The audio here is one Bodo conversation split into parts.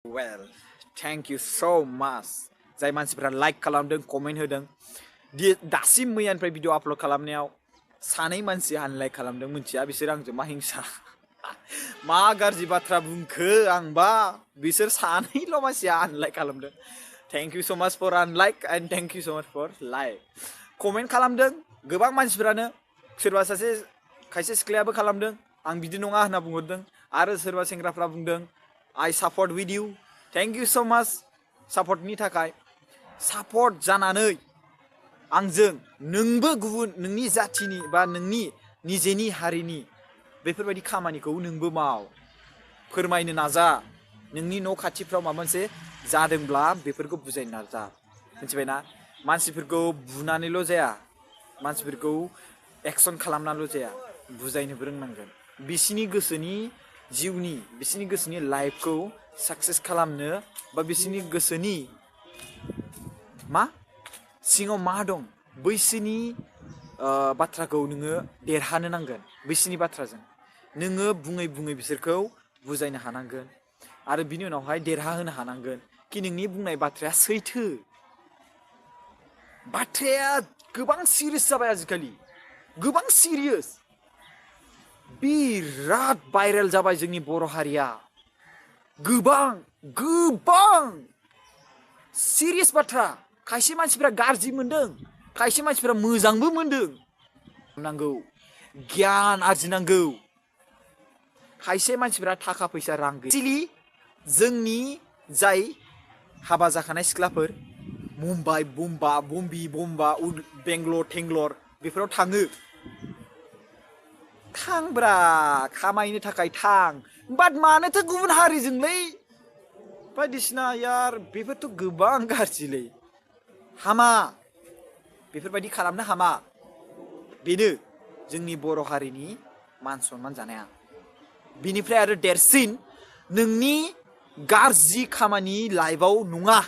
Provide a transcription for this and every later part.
Well, thank you so much. जाय मानसिफोरा लाइक खालामदों, कमेन्ट होदों। दासिम मैयानिफ्राय भिडिअ आपल'ड खालामनायाव सानै मानसि आनलाइक खालामदों, मिथिया बिसोर आंजों मा हिंसा मा गाज्रि बाथ्रा बुंखो आंबा बिसोर सानैल' मानसिया आनलाइक खालामदों। थेंक इउ स' माच फर आनलाइक एन्ड थेंक इउ स' माच फर लाइक। कमेन्ट खालामदों गोबां मानसिफोरानो, सोरबा सासे खायसे सिख्लायाबो खालामदों आं बिदि नङा होनना बुंहरदों, आरो सोरबा सेंग्राफ्रा बुंदों I support with you. Thank you so much सापर्टनि थाखाय। सापर्ट जानानै आंजों नोंबो गुबुन नोंनि जाथिनि बा नोंनि निजेनि हारिनि बेफोरबायदि खामानिखौ नोंबो माव, फोरमायनो नाजा। नोंनि न' खाथिफ्राव माबा मोनसे जादोंब्ला बेफोरखौ बुजायनो नाजा, मिथिबायना? मानसिफोरखौ बुनानैल' जाया, मानसिफोरखौ एक्सन खालामनानैल' जाया, बुजायनोबो रोंनांगोन। बिसिनि गोसोनि जिउनि, बिसिनि गोसोनि लाइफखौ साक्सेस खालामनो बा बिसिनि गोसोनि मा सिङाव मा दं बैसोनि बाथ्राखौ नोङो देरहानो नांगोन। बैसोनि बाथ्राजों नोङो बुङै बुङै बिसोरखौ बुजायनो हानांगोन, आरो बिनि उनावहाय देरहाहोनो हानांगोन कि नोंनि बुंनाय बाथ्राया सैथो। बाथ्राया गोबां सिरियास जाबाय आजिखालि, गोबां सिरियास। बिराद भाइरेल जाबाय जोंनि बर' हारिया, गोबां गोबां सिरियास बाथ्रा। खायसे मानसिफ्रा गाज्रि मोनदों, खायसे मानसिफ्रा मोजांबो मोनदों। नांगौ गियान आरजिनांगौ। खायसे मानसिफ्रा थाखा फैसा रां गैया। जोंनि जाय हाबा जाखानाय सिख्लाफोर मुम्बाइ बम्बा बेंगलर थेंगलर बेफोराव थाङो, थांब्रा खामायनो थाखाय थां, बाट मानोथो गुबुन हारिजोंलै बायदिसिना यार, बेफोरथ' गोबां गाज्रिलै, हामा, बेफोरबायदि खालामनो हामा। बेनो जोंनि बर' हारिनि मान सनमान जानाया। बिनिफ्राय आरो देरसिन नोंनि गाज्रि खामानि लाइफआव नङा,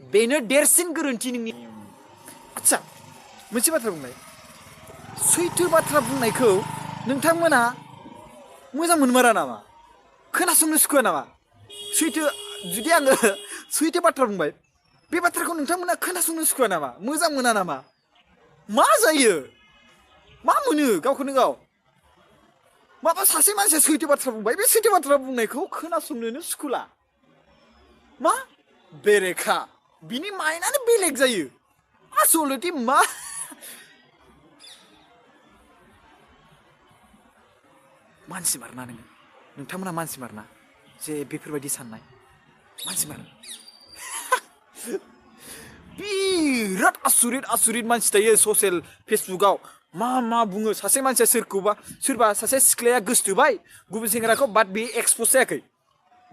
बेनो देरसिन गोरोन्थि नोंनि। आच्छा, मोनसे बाथ्रा बुंनाय, सैथो बाथ्रा बुंनायखौ नोंथांमोना मोजां मोनमारा नामा? खोनासंनो सुखुआ नामा? सैथो, जुदि आङो सैथो बाथ्रा बुंबाय, बे बाथ्राखौ नोंथांमोना खोनासंनो सुखुआ नामा? मोजां मोना नामा? मा जायो? मा मोनो गावखौनो गाव? माबा सासे मानसिया सैथो बाथ्रा बुंबाय, बे सैथो बाथ्रा बुंनायखौ खोनासंनोनो सुखुला। मा बेरेखा, बिनि माइन्डआनो बेलेग जायो। आसलथे मा मानसि मारना नोङो, नोंथांमोना मानसि मारना जे बेफोरबायदि साननाय मानसि मार। बिराद आसुरित मानसि थायो ससियेल फेसबुकआव। मा बुङो सासे मानसिया सोरखौबा, सोरबा सासे सिख्लाया गोसोथोबाय गुबुन सेंग्राखौ, बाट बे एक्सप'ज जायाखै,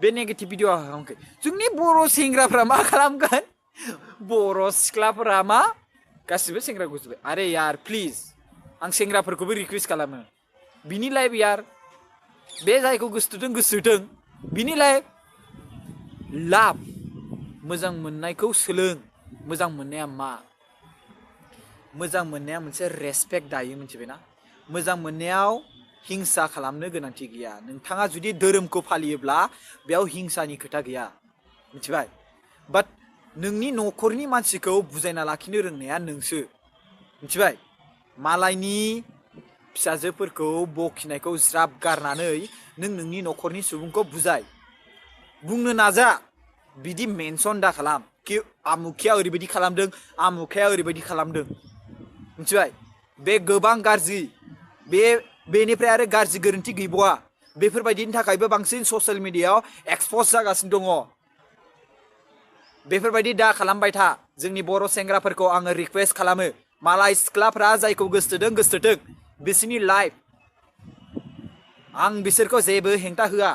बे नेगेटिभ भिडिअ हायाखै। जोंनि बर' सेंग्राफ्रा मा खालामगोन? बर' सिख्लाफोरा मा गासिबो सेंग्रा गोसोथोबाय। आरे यार प्लिज, आं सेंग्राफोरखौबो रिकुवेस्ट खालामो, बिनि लाइफ यार, बे जायखौ गोसोथोदों बिनि लाइफ लाभ, मोजां मोननायखौ सोलों। मोजां मोननाया मा? मोजां मोननाया मोनसे रेसपेक्ट दायो, मिथिबायना? मोजां मोननायाव हिंसा खालामनो गोनांथि गैया। नोंथाङा जुदि धोरोमखौ फालियोब्ला बेयाव हिंसानि खोथा गैया, मिथिबाय? बाट नोंनि न'खरनि मानसिखौ बुजायना लाखिनो रोंनाया नोंसो, मिथिबाय? मालायनि फिसाजोफोरखौ बखिनायखौ ज्राब गारनानै नों नोंनि न'खरनि सुबुंखौ बुजाय, बुंनो नाजा। बिदि मेनसन दा खालाम कि आमुखिया ओरैबायदि खालामदों, आमुखाया ओरैबायदि खालामदों, मिथिबाय? बे गोबां गाज्रि, बेनिफ्राय आरो गाज्रि गोरोन्थि गैबावा। बेफोरबायदिनि थाखायबो बांसिन ससियेल मिडियायाव एक्सप'ज जागासिनो दङ। बेफोरबायदि दा खालामबाय था। जोंनि बर' सेंग्राफोरखौ आङो रिकुवेस्ट खालामो, मालाय सिख्लाफ्रा जायखौ गोसोथोदों, बिसोरनि लाइफ, आं बिसोरखौ जेबो हेंथा होआ।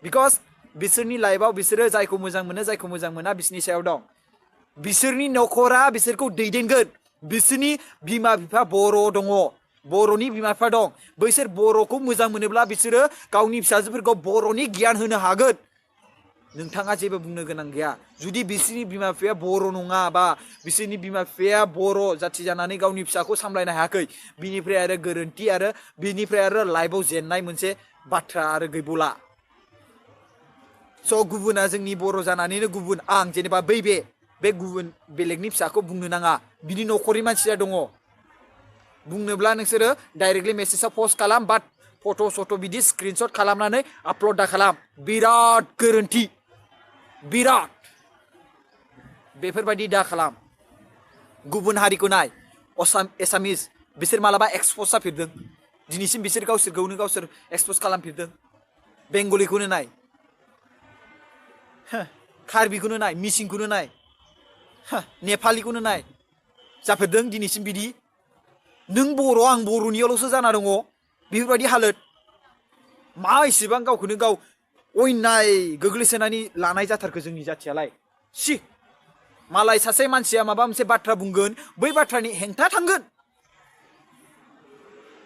बिकज बिसोरनि लाइफआव बिसोरो जायखौ मोजां मोनो जायखौ मोजां मोना बिसोरनि सायाव दं। बिसोरनि न'खरा बिसोरखौ दैदेनगोन। बिसोरनि बिमा बिफा बर' दङ, बर'नि बिमा बिफा दं। बैसोर बर'खौ मोजां मोनोब्ला बिसोरो गावनि फिसाजोफोरखौ बर'नि गियान होनो हागोन। नोंथाङा जेबो बुंनो गोनां गैया। जुदि बिसोरनि बिमा बिफाया बर' नङा, बा बिसोरनि बिमा बिफाया बर' जाथि जानानै गावनि फिसाखौ सामलायनो हायाखै, बिनिफ्राय आरो गोरोन्थि, आरो बिनिफ्राय आरो लाइफआव जेननाय मोनसे बाथ्रा आरो गैबावला। स' गुबुना जोंनि बर' जानानैनो गुबुन आं जेनेबा बे गुबुन बेलेगनि फिसाखौ बुंनो नाङा बिनि न'खरनि मानसिया दङ बुंनोब्ला नोंसोरो डाइरेक्टलि मेसेजाव पस्ट खालाम बाट फट' सट' बिदि स्क्रिनशट खालामनानै आपल'ड दा खालाम बिराद गोरोन्थि बिराद बेफोरबायदि दा खालाम गुबुन हारिखौ नाय एसामिस बिसोर मालाबा एक्सप'ज जाफेरदों दिनैसिम बिसोर गावसोरखौनो गावसोर एक्सप'ज खालामफेरदों बेंगलिखौनो नाय कार्बिखौनो नाय मिसिंखौनो नाय नेपालिखौनो नाय जाफेरदों दिनैसिम बिदि नों बर' आं बर'नियावल'सो जाना दङ बेफोरबायदि हालोद मा इसेबां गावखौनो गाव अयनाय गोग्लैसोनानै लानाय जाथारखो जोंनि जाथियालाय सि मालाय सासे मानसिया माबा मोनसे बाथ्रा बुंगोन बै बाथ्रानि हेंथा थांगोन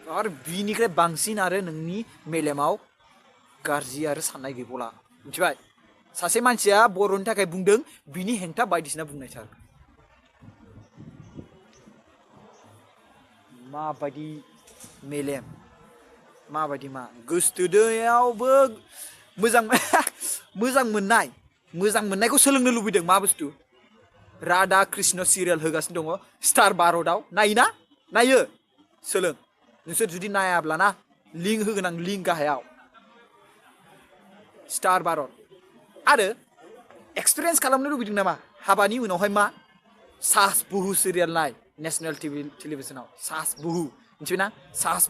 आरो बिनिफ्राय बांसिन आरो नोंनि मेलेमाव गाज्रि आरो साननाय गैबावला मिथिबाय सासे मानसिया बर'नि थाखाय बुंदों बिनि हेंथा बायदिसिना बुंनाय सार माबायदि मेलेम माबायदि मा गोसोथोनायावबो मोजां मोननायखौ सोलोंनो लुबैदों मा बुस्थु राधा कृष्ण सिरियाल होगासिनो दङ स्टार भारतआव नायो सोलों नोंसोर जुदि नायाब्लाना लिंक होगोन आं लिंक गाहायाव स्टार भारत आरो एक्सपिरियेन्स खालामनो लुबैदों नामा हाबानि उनावहाय मा सास बहु सिरियाल नाय नेशनेल टेलिभिजनाव सास बहु मिथिबायना सास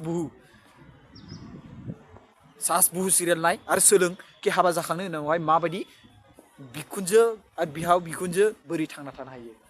बहु सिरियाल नाय आरो सोलों कि हाबा जाखांनायनि उनावहाय माबायदि बिखुनजो आरो बिहाव बिखुनजो बोरै थांना थानो हायो